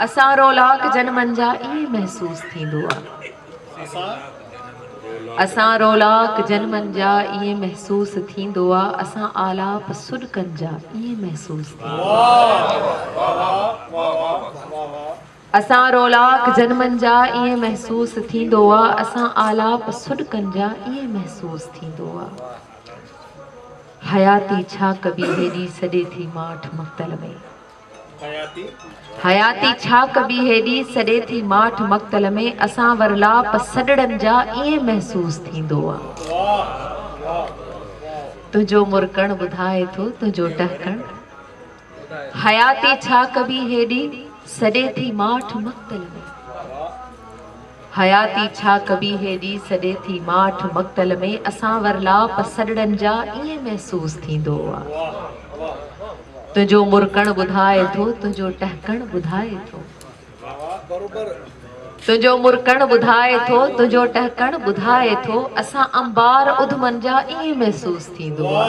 اسان رولاڪ جنمن جا ائين محسوس ٿيندو آ. اسان رولاڪ جنمن جا ائين محسوس ٿيندو آ. اسان آلاپ سڏڪن جا ائين محسوس ٿيندو آ. اسان رولاڪ جنمن جا ائين محسوس ٿيندو آ. اسان آلاپ سڏڪن جا ائين محسوس ٿيندو آ. حياتي ڇا ڪبي هيڏي سڏي ٿي ماٺ مقتل ۾. حياتي ڇا ڪبي هيڏي سڏي ٿي ماٺ مقتل ۾. اسان ورلاپ سڏڙن جا ائين محسوس ٿيندو آ. تنهنجو مرڪڻ ٻڌائي ٿو تنهنجو ٽهڪڻ. حياتي ڇا ڪبي هيڏي سڏي ٿي ماٺ مقتل ۾. حياتي ڇا ڪبي هيڏي سڏي ٿي ماٺ مقتل ۾. اسان ورلاپ سڏڙن جا ائين محسوس ٿيندو آ. تنهنجو مرڪڻ ٻڌائي ٿو تنهنجو ٽهڪڻ ٻڌائي ٿو. تنهنجو مرڪڻ ٻڌائي ٿو تنهنجو ٽهڪڻ ٻڌائي ٿو. اسان انبار اڌمن جا ائين محسوس ٿيندو آ.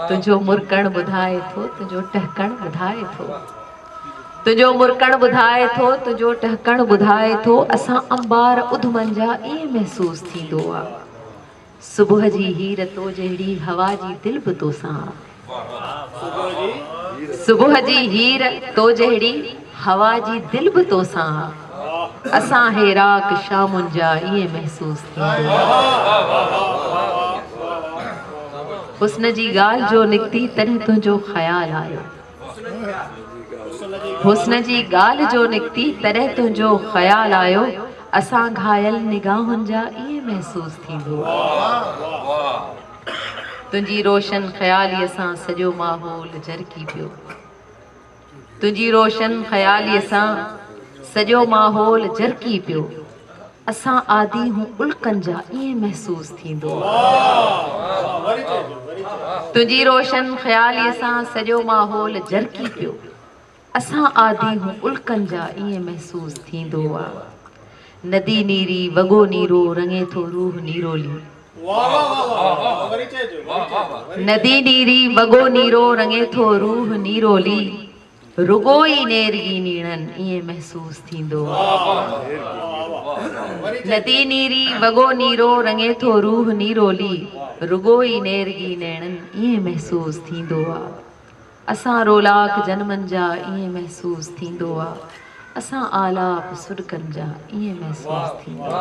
تنهنجو مرڪڻ ٻڌائي ٿو تنهنجو ٽهڪڻ ٻڌائي ٿو. تنهنجو مرڪڻ ٻڌائي ٿو تنهنجو ٽهڪڻ ٻڌائي ٿو. اسان انبار اڌمن جا ائين محسوس ٿيندو آ. صبح جي هير تو جهڙي هوا جي دل به توسان آ. صبح جي هير تو جهڙي هوا جي دل به توسان آ. اسان هيراڪ شامن جا ائين محسوس ٿيندو آ. حسن جي ڳالهه جو نڪتي تڏهن تنهنجو خيال آيو. حسن جي ڳالهه جو نڪتي تڏهن تنهنجو خيال آيو. اسان گهايل نگاهن جا ائين محسوس ٿيندو آ. تنهنجي روشن خياليء سان سڄو ماحول جرڪي پيو. تنهنجي روشن خياليء سان سڄو ماحول جرڪي پيو. اسان عادي هون الڪن جا ائين محسوس ٿيندو آ. تنهنجي روشن خياليء سان سڄو ماحول جرڪي پيو. اسان عادي هون الڪن جا ائين محسوس ٿيندو آ. ندي نيري وڳو نيرو رڱي ٿو روح نيرولي. ندي نيري وڳو نيرو رڱي ٿو روح نيرولي. رڳو ئي نيرگي نيڻن ائين محسوس ٿيندو آ. ندي نيري وڳو نيرو رڱي ٿو روح نيرولي. رڳو ئي نيرگي نيڻن ائين محسوس ٿيندو آ. اسان رولاڪ جنمن جا ائين محسوس ٿيندو آ. اسان آلاپ سڏڪن جا ائين محسوس ٿيندو آ.